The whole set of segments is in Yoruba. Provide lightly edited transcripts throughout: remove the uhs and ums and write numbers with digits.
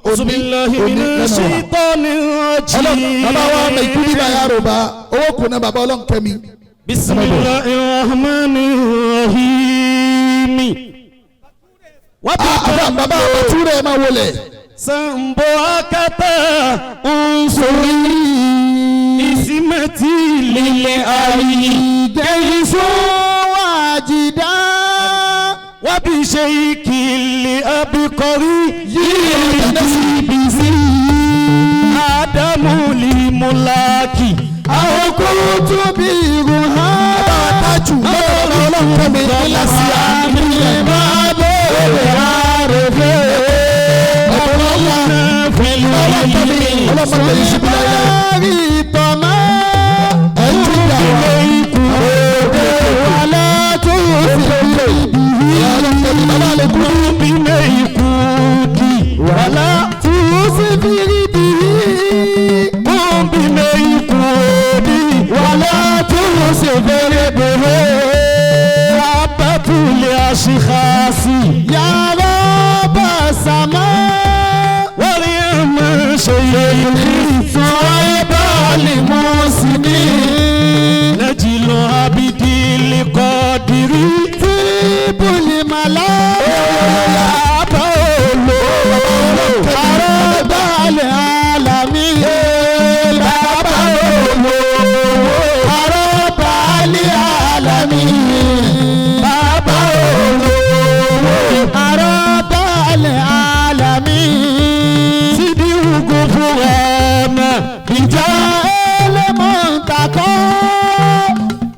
Òní Bismillahi òní minash lẹ́nu wa. shaitani Ọlọ́run bàbá wa rajim. mẹ̀kú ní bàyà ròbá owó kùnà bàbá ọlọ́run kẹ́mi. Bismillahir rahmanir rahim. Ah, àbá bàbá àbátúrẹ̀ ẹ̀ máa wọlé. Sambo akata unsuri isimati lile ayi Jẹ́yìísú wàjìdá. wabi sheiki li abikori yìí Adamu li mulaki. Àwòkú tún bí irun hàn. Bàbá wa tájù lọ́wọ́ ọlọ́run kẹ́mi ńlá sí àmì. Máa bẹ̀rẹ̀ àròfé. Ọlọ́run kẹ́mi ọlọ́run kẹ́mi síbi láyé. Sọ́rí tọ́mọ́. Ẹ̀ ń tún dà wá. Òde wàlá tó fi bìbí. Ọlọ́run kẹ́mi bàbá lè kú. Bime ikudi Wàlá tó sì fi bìbí. bime ikudi Wàlá tó sì fi bìbí. abatuli ashikhasi. Yàrá bá sàmá. Wariam sheikhi Sọ̀rọ̀ mùsùlùmí. Najilu abidil qadiri Tí bùlì màlá. Bàbá olo Àrọ́bàlẹ̀ àlàmí. Bàbá olo Àrọ́bàlẹ̀ àlàmí. Bàbá olo Àrọ́bàlẹ̀ àlàmí. Sidi ugu fúnra Ìjà ẹlẹ́mọ̀ntàkọ́.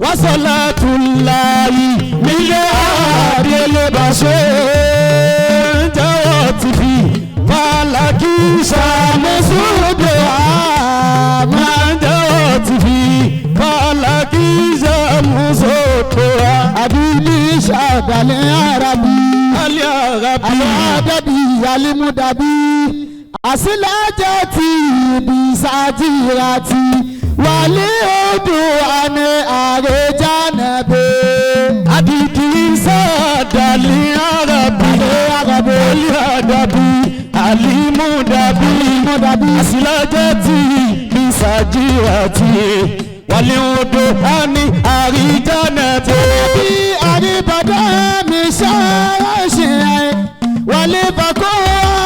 Wasalatullahi nílé àdélébàṣẹ jẹ́wọ́ ti fi falaki Sàmùsùdù àmà. máa jẹ́wọ́ ti fi falaki sàmùsùdù Àbílí ṣàdàlẹ̀ àràbí. alẹ́ àràbí. Àlọ́ alimudabi. Àsìlájẹ́ ti ibi sàjìrà ti. Wàlí odò àmì àrèjánàbẹ̀. Adìdì sàdàlì àràbí. Àràbí. Alẹ́ àdàbí alimudabi. Alimudabi. Àsìlájẹ́ ti ibi sàjìrà ti. Wàlẹ́ odò àmì àríjánàbẹ̀. Bí àríbàdà mi ṣáṣe wàlí bàkó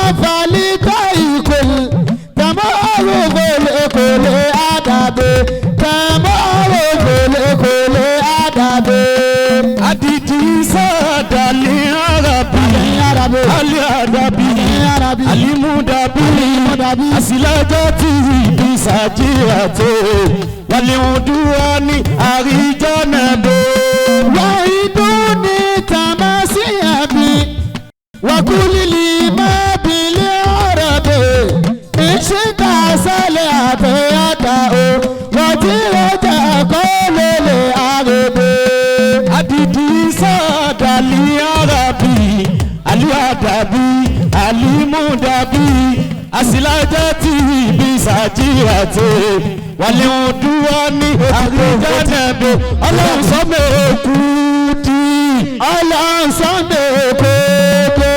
àfàlítà ìkòlù. Tàmọ́rù kòlè kòlè àdàbè. Tàmọ́rù kòlè kòlè àdàbè. Adìdì sàdàlì àràbí. Àràbí. Alẹ́ àdàbí. Àràbí. Alimudabi. Alimudabi. Àsìlájọ́ ti ibi sàjìrà tó. Wàlẹ́ odò àmì àríjánàbẹ̀. Wàhídùnì tàmásíyàbí. Wàkúlìlì má bìlì ọ̀rọ̀bẹ̀. Ìṣíkà sálẹ̀ àbẹ̀yàtà o. Wàtí ọjà kọ́ lélẹ̀ àrèbè. Adìdì sàdàlì àràbí. Aliadabi. Alimudabi. Àsìlájọ́ ti ibi sàjìrà tó. Wàlẹ́ odò àmì àríjánàbẹ̀. Ọlọ́run sọ́mọ̀ òkú dì. Ọlọ́run Sunday kókó.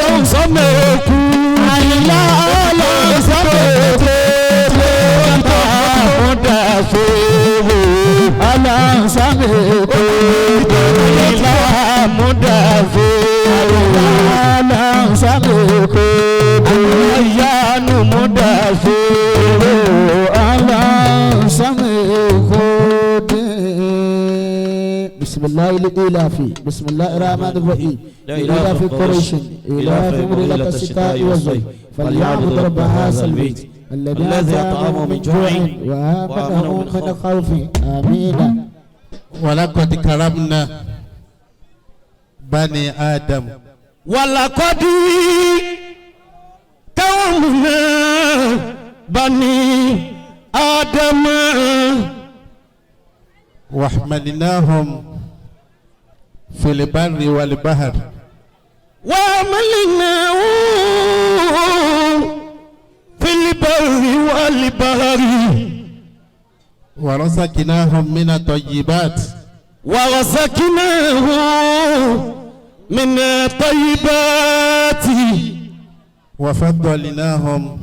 Ọlọ́run sọ́mọ̀ òkú. Àyìnlá ọlọ́run Sunday kókó. Múdàfẹ́wò. Ọlọ́run Sunday kókó. Ìlà múdàfẹ́wò. Ọlọ́run Sunday kókó. Ìyanu múdàfẹ́wò. Ọlọ́run Sunday kókó. بسم الله الإلاف بسم الله الرحمن الرحيم إلاف قريش إلاف رحلة الشتاء والصيف فليعبد رب هذا البيت الذي أطعمهم من جوع وآمنهم من خوف آمين. ولقد كرمنا بني آدم. ولقد كرمنا بني آدم وحملناهم في البر والبحر وحملناهم في البر والبحر ورزقناهم من الطيبات ورزقناهم من الطيبات. وفضلناهم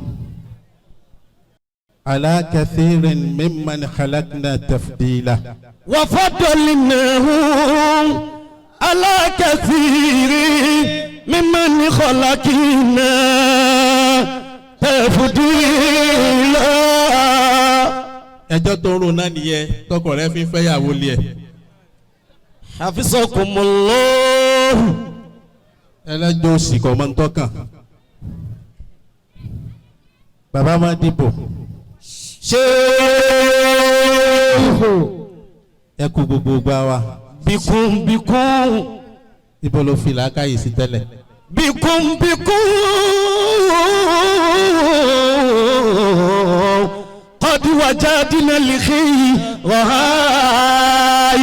على كثير ممن خلقنا تفضيلا. وفضلناهم على كثير ممن خلقنا تفضيلا. Ẹjọ́ tó ń rò náà nìyẹn tọkọ rẹ fi ń fẹ́yàwó lé ẹ̀. حفظكم الله. Ẹlẹ́jọ́ òsì kò mọ ń tọ́kàn. Bàbá máa dìbò. شيخ. Ẹ kú gbogbo gbà wa. بكم بكم. Ibo ló fi làákàyè sí tẹ́lẹ̀? بكم بكم قد وجدنا الخير هاي.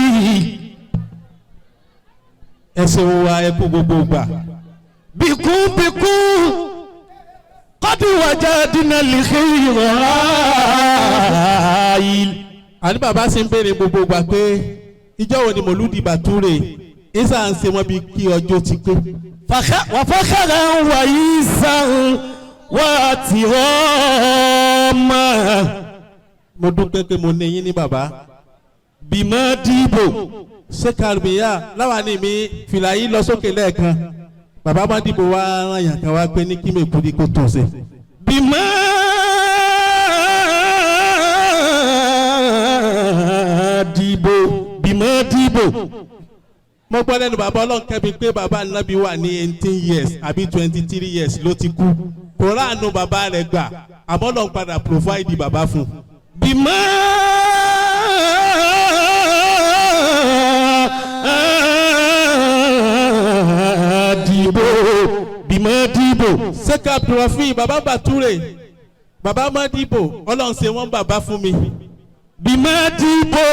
Ẹ ṣeun wa, ẹ kú gbogbo gbà. بكم بكم قد وجدنا الخير هاي. Àní bàbá ṣe ń béèrè gbogbo gbà pé ìjọ́ wo ni mòlúdi bàtúrè isa ń ṣe wọn bíi kí ọjọ́ ti pé. وفخرا وعيسا واعتراما. Mo dúpẹ́ pé mo ní yín ní bàbá. بما ديبو. Ṣé kàrùmíyà láwàní mi fìlà yìí lọ sókè lẹ́ẹ̀kan, bàbá má dìbò wá rán yàn kan wá pé ní kí mèkúdi kó tó ṣe. بما ديبو بما ديبو. Mo gbọ́ lẹ́nu bàbá ọlọ́nkẹ́mi pé bàbá nàbí wà ní 18 years àbí 23 years ló ti kú, kò ráàánú bàbá rẹ̀ gbà, àmọ́ lọ́n padà provide bàbá fún un. بما ديبو بما ديبو. Sẹ́ka Abdulrafi, bàbá Bàtúrè, bàbá Mádìbò, ọlọ́run ṣe wọ́n bàbá fún mi. بما ديبو.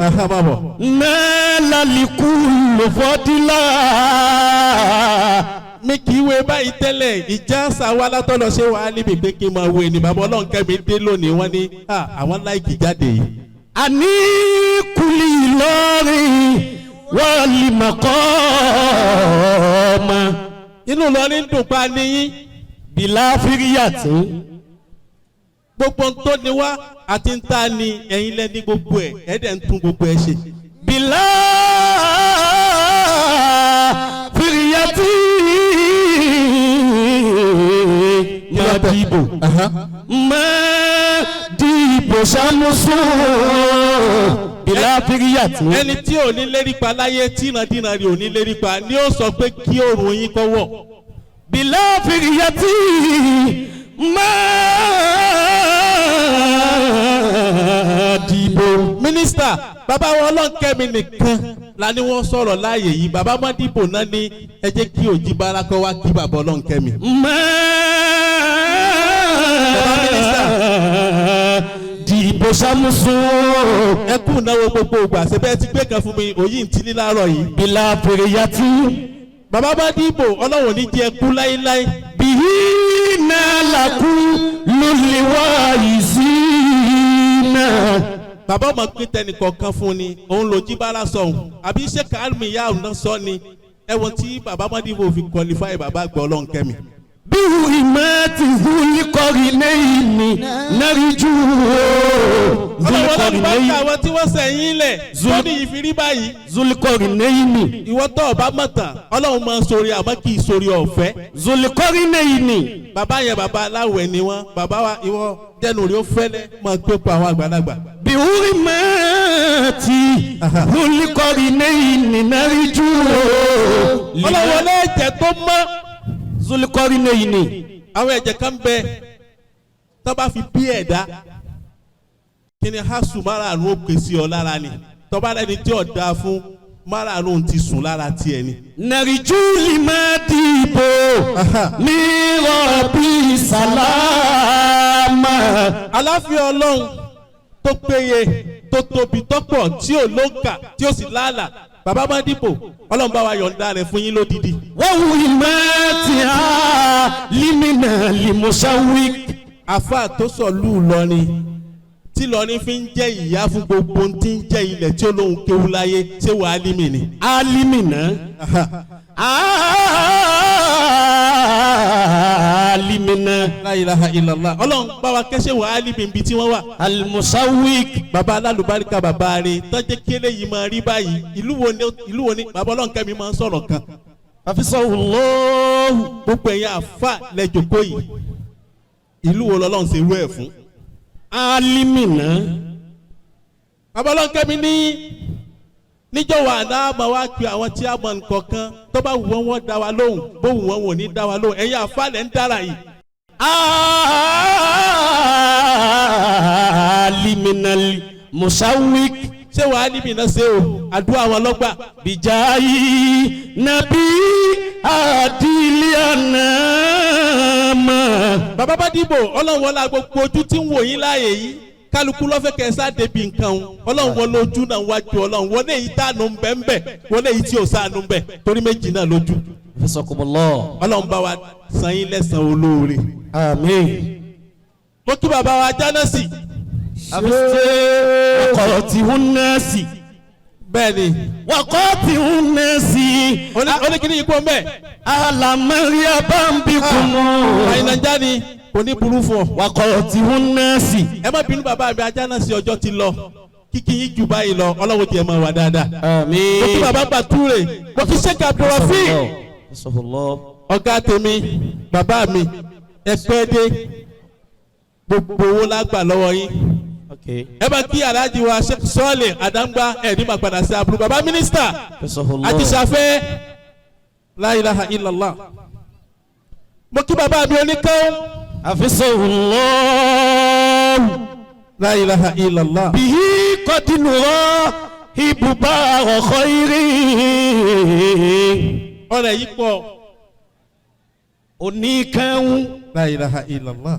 Aha, má bọ̀. نال لكل فضلا. Mi kì í wé báyìí tẹ́lẹ̀, ìjà sáwá látọ̀dọ̀ ṣé wàá níbi pé kí n máa wé ni bàbá ọlọ́nkẹ́mi dé lónìí, wọ́n ní "Ah, àwọn láìkì jáde yìí." Àní kuli Ìlọrin wàlí maqama. Inú Ìlọrin ń dùn pa níyín. Bìlà fíríyàtì. Gbogbo ń tó ni wá àti ń ta ni ẹ̀yin lẹ́ni gbogbo ẹ̀ ẹ̀ dẹ̀ ń tún gbogbo ẹ̀ ṣe. Bìlà fíríyàtì máa dìbò máa dìbò sàmùsùn bìlà fíríyàtì. Ẹni tí ò ní lérí pa láyé, tí ìrandíran rẹ̀ ò ní lérí pa ni ó sọ pé kí òòrùn yín kọ́ wọ̀. Bìlà fíríyàtì máa dìbò. Mínísítà, bàbá wọn ọlọ́nkẹ́mi nìkan la ni wọ́n sọ̀rọ̀ láàyè yìí. Bàbá mọ́dìbò náà ní ẹ jẹ́ kí òjì bárakọ́ wá kí bàbá ọlọ́nkẹ́mi. Bàbá mínísítà. Dìbò sàmùsùn. Ẹ kú ìnáwó gbogbo ìgbà, ṣe bẹ́ẹ̀ ti gbé kan fún mi òyìn tí ní láàárọ̀ yìí. Bìlà fíríyàtì. Bàbá mọ́dìbò, ọlọ́run ní jẹ́ kú láéláé. Bihi nalaku luliwaizina. Bàbá ọmọ pín tẹnìkọ̀ọ̀kan fún ni òun ló jí bára sọ̀hún àbí ṣé kàálùmí ìyá òun náà sọ ni ẹ̀wọ̀n tí bàbá mọ́dìbò fi qualify bàbá àgbà ọlọ́nkẹ́mi. Bihurumati zulikorinaini nariju. Ọlọ́wọ́n náà bá ń ka àwọn tí wọ́n sẹ̀yìn lẹ̀ Zul- tó ní ìfìrí báyìí. Zulikorinaini. Ìwọ tó ọba mọ̀tàn, ọlọ́run máa ń sori àmọ́ kì í sori ọ̀fẹ́. Zulikorinaini. Bàbá yẹn bàbá aláwẹ̀ ni wọ́n, bàbá wa ìwọ jẹ́nu rí ó fẹ́lẹ́ máa gbé pa àwọn àgbàlagbà. Bihurumati zulikorinaini nariju. Ọlọ́wọ́n náà ẹ̀jẹ̀ tó mọ́. Zulikorinaini. Àwọn ẹ̀jẹ̀ kan bẹ tó bá fi bí ẹ̀dá kí ni hasu márààrún ó pèsè ọ lára ni tó bá rẹni tí ò dáa fún márààrún ti sùn lára tiẹ̀ ni. Nariju lima dìbò ní rọ̀bì sàlámà. Aláfíà ọlọ́run tó péye tó tóbi tó pọ̀ tí ò lóǹkà tí ó sì láàlà, bàbá má dìbò, ọlọ́run bá wa yọ̀ǹda rẹ̀ fún yín lódìdí. Wọ́n wù ìmọ̀ tí a límìnà limusawik. Àfa tó sọ lù lọrin tí lọrin fi ń jẹ́ ìyá fún gbogbo ohun tí ń jẹ́ ilẹ̀ tí ó lóun kéwu láyé, ṣé wàá límì ni. Alimina. Alimina. La ilaha illallah. Ọlọ́run bá wa kẹ́sẹ̀ wà álímì ibi tí wọ́n wà. Alimusawik. Bàbá alálùbáríkà bàbá rẹ̀ tọ́jú kélé yìí máa rí báyìí. Ìlú wo ni bàbá ọlọ́run kẹ́mi máa ń sọ̀rọ̀ kan. Hafizahullahu. Gbogbo ẹ̀yin àfa lẹ́jọ̀kọ́ yìí. Ìlú wo lọ́lọ́run ṣe rú ẹ̀ fún? Alimina. Bàbá ọlọ́run kẹ́mi ní níjọ́ wa àná àmọ́ wa pe àwọn tí a mọ̀ nǹkankan tó bá wù wọ́n wọ́n dá wa lóhùn bó wù wọ́n wọ́n ní dá wa lóhùn ẹ̀yin àfa lẹ́ ń dára yìí. Alimina musawik. Ṣé wàá níbi iná ṣe o àdúrà wọn lọ́gbà. Bijayi nabi adilianama. Bàbá bá dìbò ọlọ́run wọlé gbogbo ojú tí ń wò yín láàyè yìí kálukú lọ́fẹ́ kẹsà débi nǹkan o ọlọ́run wọlé ojú náà wájú ọlọ́run wọlé èyí tánu ń bẹ ń bẹ wọlé èyí tí ò sánu ń bẹ torí méjì náà lójú. Fisakumullah. Ọlọ́run bá wa san yín lẹ́san olóore. Àmín. Mo kí bàbá wa Jánásì. Waqatihun nasi. Bẹ́ẹ̀ni. Waqatihun nasi. Oníkìní yìí kó ń bẹ̀. Alamariya bambikum. Àyìnàjá ni kò ní burú fún ọ. Waqatihun nasi. Ẹ má bínú bàbá mi Ajánásì ọjọ́ ti lọ. Kíkí yín jù báyìí lọ ọlọ́wọ́ tiẹ̀ máa wà dáadáa. Àmín. Mo kí bàbá Bàtúrè mo kí Sheikh Abdulrafi. Ọ̀gá tèmi bàbá mi ẹ pẹ́ dé gbogbo owó lágbà lọ́wọ́ yín. Ẹ bá kí Alhaji wa Sheikh Sọ́ọ̀lì Àdáńgbá ẹ̀ ní màgbàdà sí aburú bàbá mínísítà àti sàfẹ́ La ilaha illallah. Mo kí bàbá mi oníkàn. Hafizahullah. La ilaha illallah. Bihi qadinura ibùbá khairi. Ọ̀rẹ́ yìí pọ̀. Oníkàn. La ilaha illallah.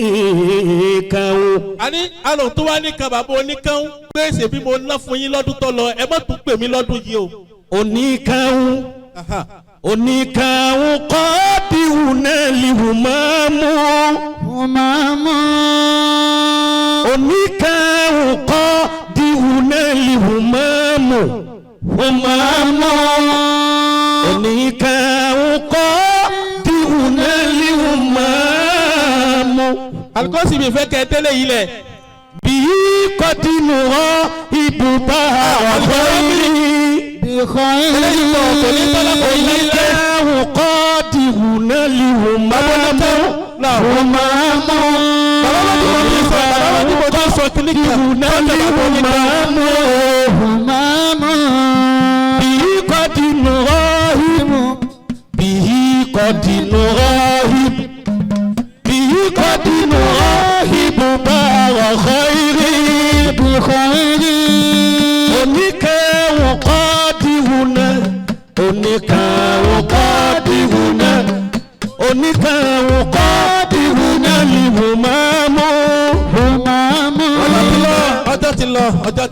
Oníkàn. A ní àlọ́ tó wá ní kan bàbá oníkàn pé ṣèbí mo ná fún yín lọ́dún tó lọ ẹ má tún pè mí lọ́dún yìí o. Oníkàn. Oníkàn kọ́ọ̀dìwù náà lìhù máa mú. Oníkàn kọ́ọ̀dìwù náà lìhù máa mú. Oníkàn kọ́ọ̀dìwù náà lìhù máa mú. Alikọ́sì mi fẹ́ kẹ́ ẹ tẹ́lẹ̀ yìí lẹ̀. Bíi kọ́dínù rọ ibùbá ọ̀gbọ́n yìí. Oníkẹ́hùn kọ́ọ̀dìwù náà lìhù máa mú. Bíi kọ́dínù rọ́ọ̀hìm. Bíi kọ́dínù rọ́ọ̀hìm. Bíi kọ́dínù rọ́ọ̀hìm bá ọ̀kọ́ irí. Oníkẹ́hùn kọ́ọ̀dìwù náà. Oníkẹ́hùn kọ́ọ̀dìwù náà. Oníkẹ́hùn kọ́ọ̀dìwù náà lìhù máa mú. Ọjọ́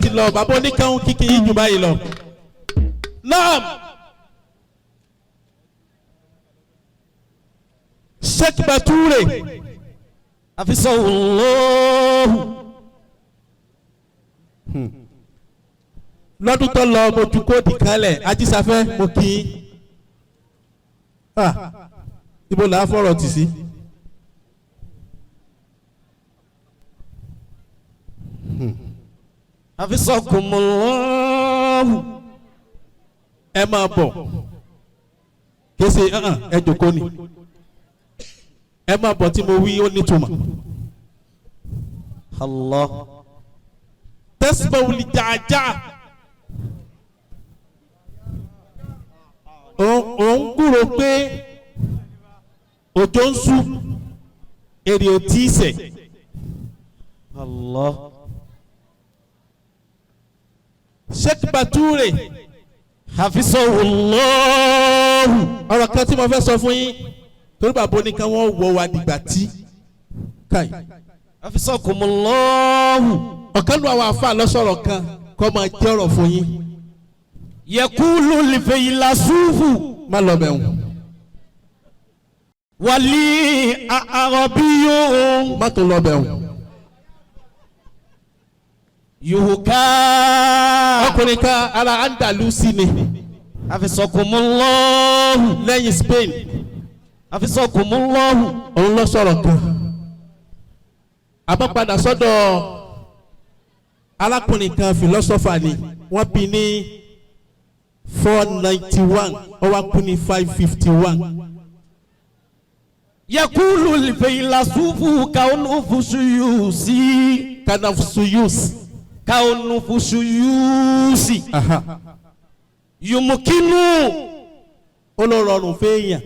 ti lọ bàbá oníkẹ́hùn kíkì yín jù báyìí lọ. Naam. Sheikh Bature. Hafizahullahu. Lọ́dún tó lọ mo ju kóòdì kalẹ̀ Ajísáfẹ́ mo kí i. Ibo là á fọ̀rọ̀ tì sí. Hafizakumullahu. Ẹ máa bọ̀ kése ẹ jòkó ni ẹ máa bọ̀ tí mo wí ó nítumọ̀. Allah. Tẹ́sibọ̀wùlì jàjà. Òun kúrò pé òjò ń sú èrè ò tí ì sẹ̀. Allah. Sheikh Bature. Hafizahullahu. Ọ̀rọ̀ kan tí mo fẹ́ sọ fún yín torí bàbá oníkan wọ́n wọ wa dìgbà tí. Hafizakumullahu. Ọ̀kan lu àwọn àfa lọ́sọ̀rọ̀ kan kọ́ máa jẹ́ ọ̀rọ̀ fún yín. Yẹkulu lifeyilasufu. Má lọ bẹ̀ wọ́n. Wàlí àrọ̀bíyó. Má tó lọ bẹ̀ wọ́n. Yuhuka. Ọkùnrin kan ara Andalusi ni. Hafizakumullahu. Lẹ́yìn Spain. Afisakumullahu. Òun lọ sọ̀rọ̀ kan. Àbọ̀ padà sọ́dọ̀ arákùnrin kan, philosopher ni. Wọ́n bí ní 491, ó wá kú ní 551. Yakulu lifilasufu kaonufusuyusi. Kanafsuyus. Kaonufusuyusi. Yumukinu. Ó lọ rọrùn fẹ́yàn.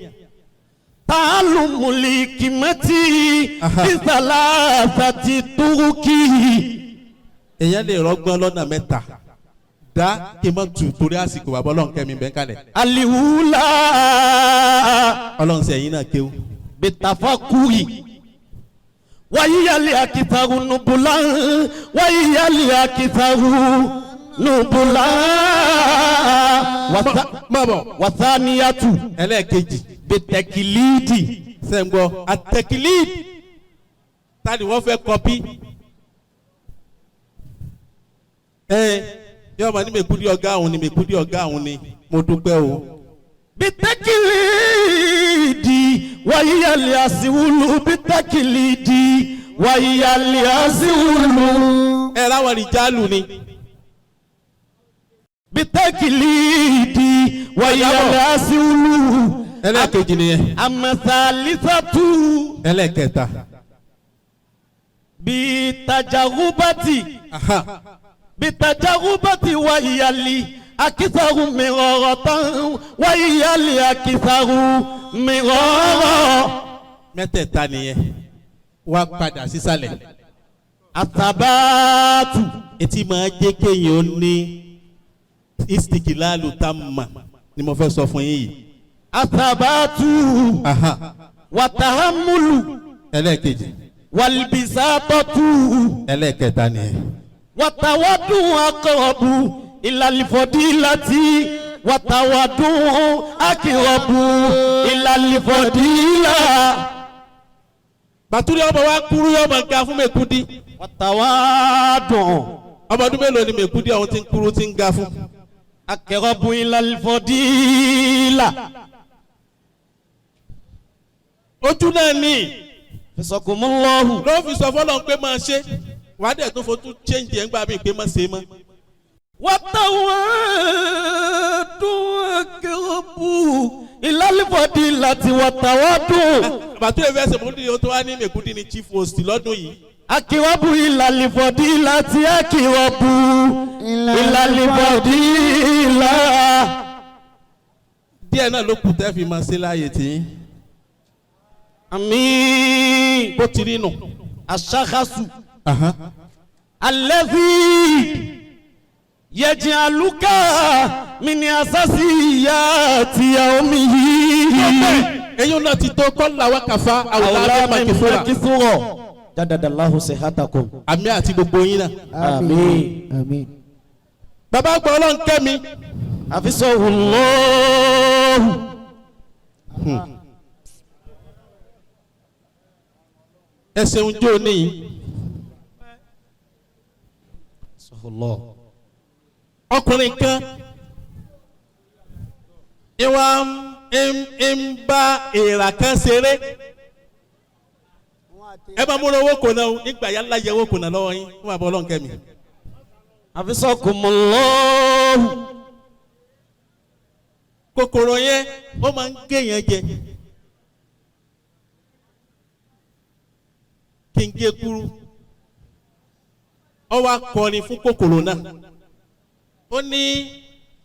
Taalumulikimati. Bisalasati turuki. Èèyàn lè rọgbọ́n lọ́nà mẹ́ta. Dá kí n má tù torí àsìkò, bàbá ọlọ́run kẹ́mi bẹ́ẹ̀ kalẹ̀. Aliwula. Ọlọ́run sẹ́yìn yín náà kéwú. Bitafakuri. Wayiyali akitaru nubula. Wayiyali akitaru nubula. Má bọ̀. Wasaniyatu. Ẹlẹ́ẹ̀kejì. Bitekilidi. Sẹ́ńgbọ́ àtẹ̀kìlì ta ni wọ́n fẹ́ kọpí. Ẹ yóò máa ní mèkúdí ọ̀gá òun ni, mèkúdí ọ̀gá òun ni, mo dúpẹ́ o. Bitekilidi. Wayiyali asiwulu. Bitekilidi. Wayiyali asiwulu. Ẹ ráwọn rìjálù ni. Bitekilidi. Wayiyali asiwulu. Ẹlẹ́ẹ̀kejì nìyẹn. Amasalisatu. Ẹlẹ́ẹ̀kẹta. Bitajagubati. Bitajagubati wayiyali akisaru mirọrọtan. Wayiyali akisaru mirọrọ. Mẹ́tẹ̀ẹ̀ta nìyẹn, wá padà sísàlẹ̀. Asabatu. Etí máa jẹ́ kéèyàn ó ní istikilalu tamma ni mo fẹ́ sọ fún yín yìí. Asabatu. Watahamulu. Ẹlẹ́ẹ̀kejì. Walibisatọtu. Ẹlẹ́ẹ̀kẹta nìyẹn. Watawadun akọrọbu ilalifọdilati. Watawadun akọrọbu ilalifọdila. Bàtúrì ọmọ wa kúrú, ọmọ ga fún Mèkúdí. Watawadun. Ọmọ ọdún mélòó ni Mèkúdí ọ̀hún ti ń kúrú tí ń ga fún? Akẹrọbu ilalifọdila. Ojú náà ni. Fisakumullahu. Ló fi sọ fọlọ́n pé máa ṣe, wàá dẹ̀ tó fojú change ẹ̀ ń gbà mí pé má ṣe mọ́. Watawadun akẹrọbu ilalifọdilati watawadun. Bàtúrì fẹ́ sèmúdì ni ó tó wá ní Mèkúdí ni chief host lọ́dún yìí. Akiwabu ilalifọdilati akiwabu ilalifọdila. Díẹ̀ náà ló kù tẹ́ fi máa ṣe láàyè tí. Àmín. Bó ti rí nù. Aṣakasu. Alẹ́fì yẹjìnàlúkà mini asasi ya ti omi yìí. Eyín náà ti tó kọ́lá wa kàfa àwòlá makifura. Makifura. Jadadalahu sehatakum. Àmì àti gbogbo yín náà. Àmín. Àmín. Bàbá àgbà ọlọ́run kẹ́ mi. Afisahullahu. Ẹ ṣeun jó ní. Ọkùnrin kan ìwà ń bá èèrà kan ṣeré. Ẹ bá múra owó kò náà nígbà yálà yẹ owó kò náà lọ́wọ́ yín fún bàbá ọlọ́run kẹ́mi. Afisakumullahu. Kòkòrò yẹn ó máa ń gé yẹn jẹ. Kí n gé kúrú. Ó wá kọrin fún kòkòrò náà. Ó ní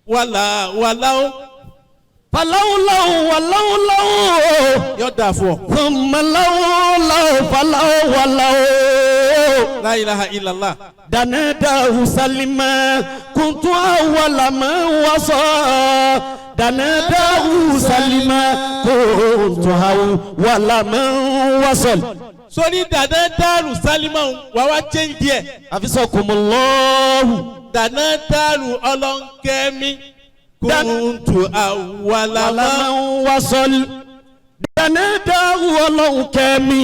wàlà wàlà ó. Falawulawo walawulawo. Yóò dáa fún ọ. Thumma lawulawo falawo walawo. La ilaha illallah. Danadahu salima kuntu awwala man wasa. Danadahu salima kuntu awwala man wasal. Sórí dàdá dàrú sálímà wà wá change ẹ̀. Afisakumullahu. Dàdá dàrú ọlọ́nkẹ́mi kuntu awwala man wasal. Danadahu ọlọ́nkẹ́mi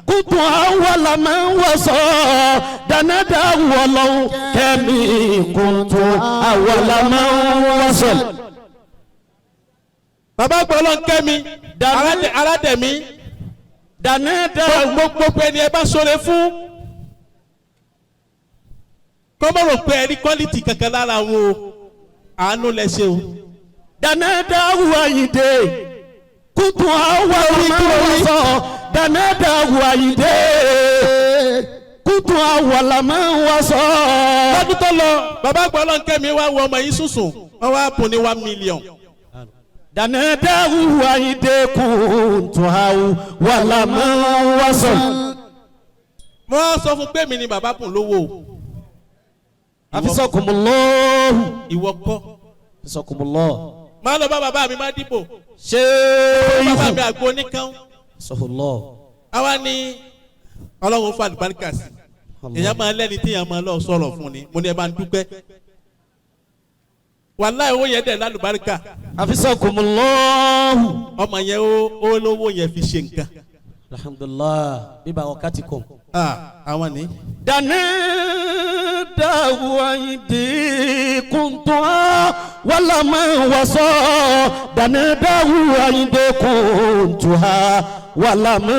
kuntu awwala man wasal. Danadahu ọlọ́nkẹ́mi kuntu awwala man wasal. Bàbá àgbà ọlọ́nkẹ́mi. Aládẹ̀mí. Danada. Gbogbo ẹni ẹ bá ṣoore fún kọ́mọ̀rò pé ẹ rí quality kankan lára wọn o, àánú lẹ ṣe o. Danada Ayinde kutu awa ma sọ. Danada Ayinde kutu awa la ma wa sọ. Lọ́dún tó lọ, bàbá àgbà ọlọ́nkẹ́mi wá wọ ọmọ yìí sùsùn, wọ́n wá bùn ní 1 million. Danada Ayinde kutu awa la ma wa sọ. Mo wá sọ fún pé mi ni bàbá bùn lówó o. Afisakumullahu. Ìwọ kọ́. Afisakumullahu. Máa lọ bá bàbá mi má dìbò. Ṣé bàbá mi àgbo oníkan. Sọlọ. Àwa ni ọlọ́run fún àlùbáríkà sí. Èèyàn máa lẹ́ni tí èèyàn máa lọ sọ̀rọ̀ fún ni, mo ní ẹ bá ń dúpẹ́. Wàláhì owó yẹn dẹ̀ lálùbáríkà. Afisakumullahu. Ọmọ yẹn ó lówó yẹn fi ṣe nǹkan. Alhamdulilah bíbá wákàtí kan. Àwọn ni. Danada Ayinde kuntu wala ma wa sọ. Danada Ayinde kuntu wala ma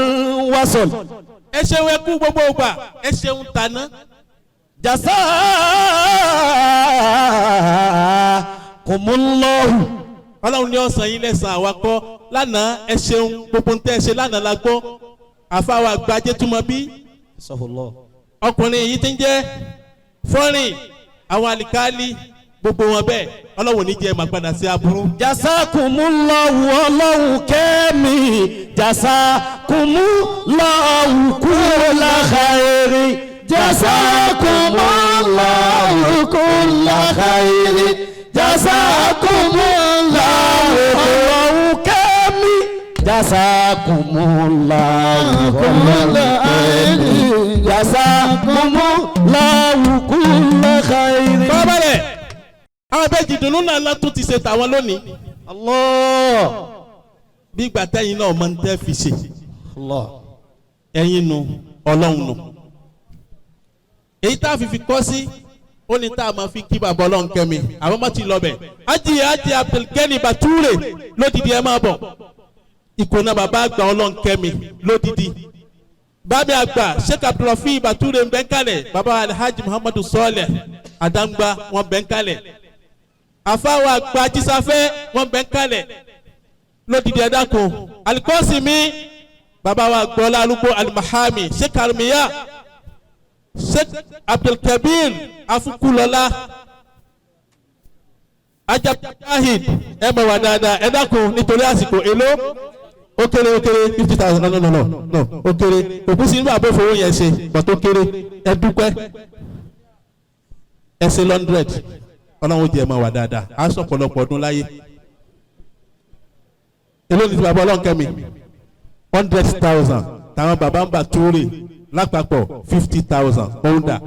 wa sọ. Ẹ ṣeun, ẹ kú gbogbo ìgbà, ẹ ṣeun tàná. Jazakumullahu. Ọlọ́run ní ọ̀sán yín lẹ́sàn-án àwa kọ́ lánàá, ẹ ṣeun, gbogbo ń tẹ́ ẹ ṣe lánàá la gbọ́. Àfàwọn àgbàjẹ́ túmọ̀ bí Sọlọ. ọkùnrin yìí ti ń jẹ́ fọ́rìn àwọn àlìkáálí gbogbo wọn bẹ́ẹ̀, ọlọ́run ní jẹ́ máa padà sí aburú. Jazakumullahu ọlọ́run kẹ́mi jazakumullahu kulla khairi jazakumullahu kulla khairi jazakumullahu ọlọ́run kẹ́mi jazakumullahu kulla khairi jazakumullahu kulla khairi. Bábàlẹ̀ àwọn abẹ́jì dùnú náà látún ti ṣe tàwọn lónìí. Allah. Bí ìgbà tẹ́yìn náà máa ń tẹ́ fi ṣe. Allah. Ẹ̀yin nu ọlọ́run nu. Èyí tá a fi kọ́ sí ó ní tá a máa fi kí bàbá ọlọ́run kẹ́mi àwọn ọmọ ti lọ bẹ̀. Ájì Ájì Abdulgani Bature lódìdí ẹ máa bọ̀. Ìkùnà bàbá àgbà ọlọ́run kẹ́mi lódìdí. Bàbá àgbà Sheikh Abdulrafi Bature ń bẹ́ ń kalẹ̀, bàbá Alhaji Muhammadu Sọ́ọ̀lẹ̀ Àdàǹgbà wọn bẹ́ ń kalẹ̀. Àfáwọn àgbà Jísáfẹ́ wọn bẹ́ ń kalẹ̀ lódìdí ẹ dákun. Alikọ́sì mi bàbá wa gbọ́lá arúgbó alimahami Sheikh Armiya Sheikh Abdulkabir Afukulola Ajabahid ẹ mọ̀ wá dáadáa ẹ dákun nítorí àsìkò èlò ó kéré ó kéré 50,000 no no no no ó kéré òkú sí nígbà bó fowó yẹn ṣe but ó kéré ẹ dúpẹ́ ẹ ṣe 100 ọlọ́run jẹ́ ẹ mọ̀ wá dáadáa á sọ ọ̀pọ̀lọpọ̀ ọdún láyé. Èló ni ti bàbá ọlọ́run kẹ́mi 100,000 táwọn bàbá ń bà túrè lápapọ̀ 50,000 ọ̀ndà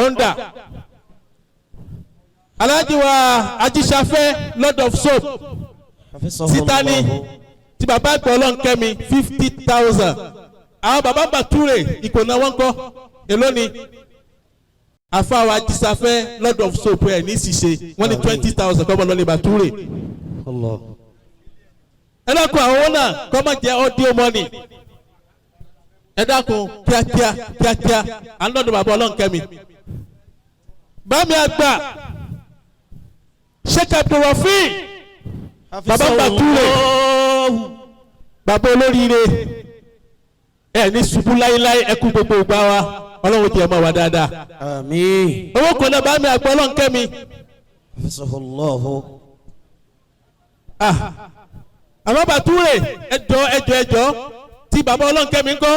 ọ̀ndà Alhaji wa Ajíṣafẹ́ Lord of Soap sitani ti bàbá àgbà ọlọ́run kẹ́mi 50,000 àwọn bàbá ń bà túrè ìkòná wọn kọ́ èló ni àfàwọn Ajíṣafẹ́ Lord of Soap ẹ̀ ní ṣiṣẹ́ wọ́n ní 20,000 kọ́ bọ́ lọ́lẹ́ Bature. Ẹ dákun àwọn owó náà kọ́ má jẹ́ audio money ẹ dákun kíákíá kíákíá à ń lọ́dọ̀ bàbá ọlọ́run kẹ́mi. Bámi àgbà Sheikh Abdulrafi bàbá Bature bàbá olóríire ẹ ní ṣubú láéláé ẹ kú gbogbo ìgbà wa ọlọ́run jẹ́ ẹ máa wà dáadáa. Àmín. Owó kan náà bámi àgbà ọlọ́run kẹ́mi. Hafizahullahu. Àmọ́ Bature ẹjọ́ ẹjọ́ ẹjọ́ tí bàbá ọlọ́run kẹ́mi ńkọ́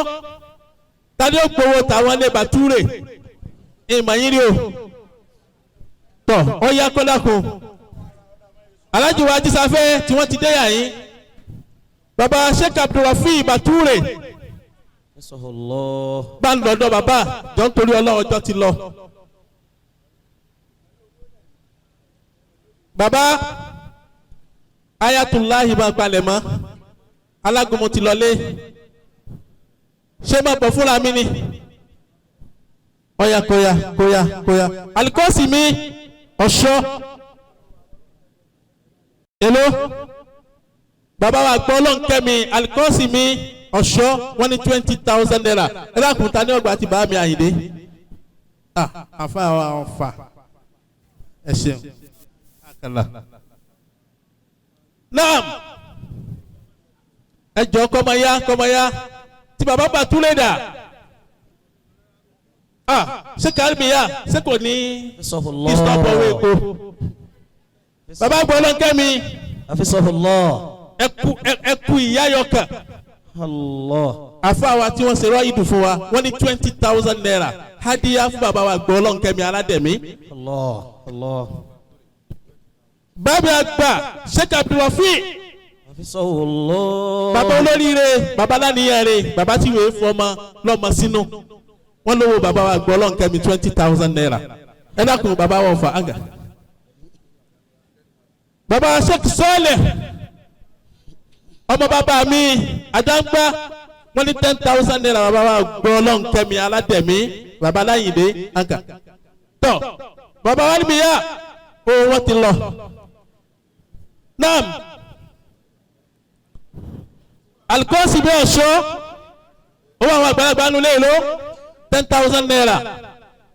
tani ó gbowó tàwọn lé Bature ìmọ̀ yín rí o tọ̀ ọ yá kọ́lákun Alhaji wa Ajísáfẹ́ tí wọ́n ti dé yà yín bàbá Sheikh Abdulrafi Bature bá ń lọ́dọ̀ bàbá jọ nítorí ọlọ́run ọjọ́ ti lọ. Bàbá Ayatollah máa palẹ̀ mọ́ alágúnmu ti lọlé ṣé máa bọ̀ fúnra mi ni ọ̀yà kóyà kóyà kóyà alikọ́sì mi ọ̀ṣọ́ èló Bàbá wa gbọ́ lọ́nkẹ́mi alikọ́sì mi ọ̀ṣọ́ wọ́n ní 20,000 naira. Ẹ dákun, ta ní ọgbà ti bá mi Àyìndé? Ah, àfa wa ọ̀fà, ẹ ṣeun. Akala. Naam, ẹ jọ kọ́mọya kọ́mọya tí bàbá Bàtúlẹ̀ dà. Ah, ṣé kàrímìyà ṣé kò ní stop owó epo? Bàbá gbọ́ lọ́nkẹ́mi. Hafizahullah. Ẹkú ìyáyọkàn. Allah. Àfa wa tí wọ́n ṣe rọ́ ìdù fún wa, wọ́n ní 20,000 naira hadiya fún bàbá wa gbọ́ lọ́nkẹ́mi aládẹ̀mí. Allah. Allah. Bàbá àgbà Sheikh Abdulwafi. Hafizahullah. Bàbá olóríire, bàbá lánìyàn rè, bàbá tí wòye fún ọmọ lọ́mọ sínú wọ́n lówó bàbá wa gbọ́ lọ́nkẹ́mi 20,000 naira. Ẹ dákun, bàbá wọn fà ága. Bàbá Sheikh Sọ́ọ̀lẹ̀, ọmọ bàbá mi àdáńgbá, wọ́n ní 10,000 naira, bàbá wa gbọ́ lọ́nkẹ́mi aládẹ̀mí, bàbá láyìndé àgà tọ́ bàbá wa níbi yá o, wọ́n ti lọ. Naam, alikọ́sì bí ọ̀ṣọ́ owó àwọn àgbàlagbà nulẹ̀ èlò 10,000 naira.